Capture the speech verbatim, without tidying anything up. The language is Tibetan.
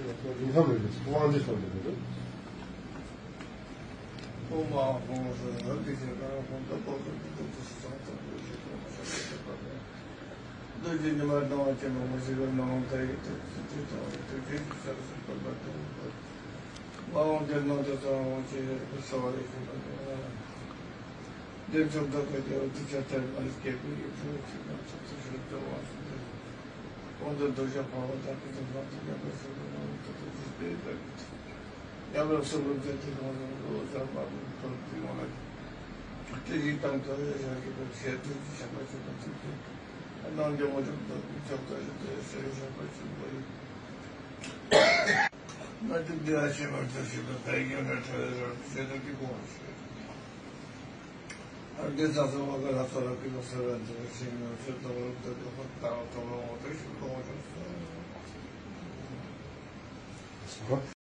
དེང་སང་མེད་པའི་དབང་འདི་སོགས་ཀྱི་རེད། ཨོཾ་ཨཱཿཧཱུྃ་ཧྲཱིཿ་ཧྲཱིཿ་ཧྲཱིཿ་ཧྲཱིཿ་ཧྲཱིཿ་ཧྲཱིཿ་ཧྲཱིཿ་རྡོ་རྗེ་ཉི་མ་སྣང་བ་ཅན་མ་མ་ཤི་བའི་སྣང་བ་མཐའ་ཡས་ཐུགས་སུ་ཆུད་དང་། ཐུགས་རྗེ་ཆེ་ས་སུ་བར་པ་དང་། མ་འོངས་པའི་སྣང་དུ་ཚང་བ་ཆེ་ས་བ་ལས་ཤིན་པ་དང་། བདེ་མཆོག་བདག་གི་རྒྱལ་བ་ཐུགས་རྗེ་ཐེག་དམན་སྐྱེས་བུ་ཡི་ཕྱོགས་གཅིག་ན་ཚོགས་སུ་ཞིག་ཏུ་དབང་ཞུ་དོ། གོང་དུ་གདུལ་བྱ་འཕགས་པ་དང་ཀུན་ཏུ་བཟང་པོ་ཉམས་པ་སྲིད་པའི་ནང་དུ་ཐུགས་རྗེ་སྤེལ་བར་ཉམས་པ་སྲིད་པའི་མཛད་དེ་གང་རུང་རོ་ཟ་མ་བུ་ཁོར་དུ་ཡོང་ལ། དེ་ཡི་དང་དུ་ཡོད་ཞག་གི་བུ་ཞེ་དུ་ཅི་བྱ་མ་བྱེད་པ་ཐུགས་རྗེ་རྣམས་ཀྱི་མོ་ཅོག་ཏུ་ཀུན་ཁྱབ་ཏུ་ཡོད་དེ་ཟེར་བའི་ཞགས་པ་ཆེན་པོ་ཡིན། ང་ཚོ་འདི་ལ་ཤེས་པར་ཐབས་ཤེས་པ་ཕའི་ཡོན་ཏན་ཕྲ་བའི་རང་བཞིན་ཆེད་དུ་ཀྱི་དགོངས་པ་ཞིག་ཨར་ཏེ་ས་སོ་བ་ག་ལ་སོ་ར་ཀི་ལོ་སོ་ར་འདི་ལ་ཤེས་ངོ་ཤེས་དང་རབ་ཏུ་དགོས་པ་ལྟ་བ་དང་ལོ་ངོ་དུ་ཞིག་ལོ་ངོ་ཅོག་སོ།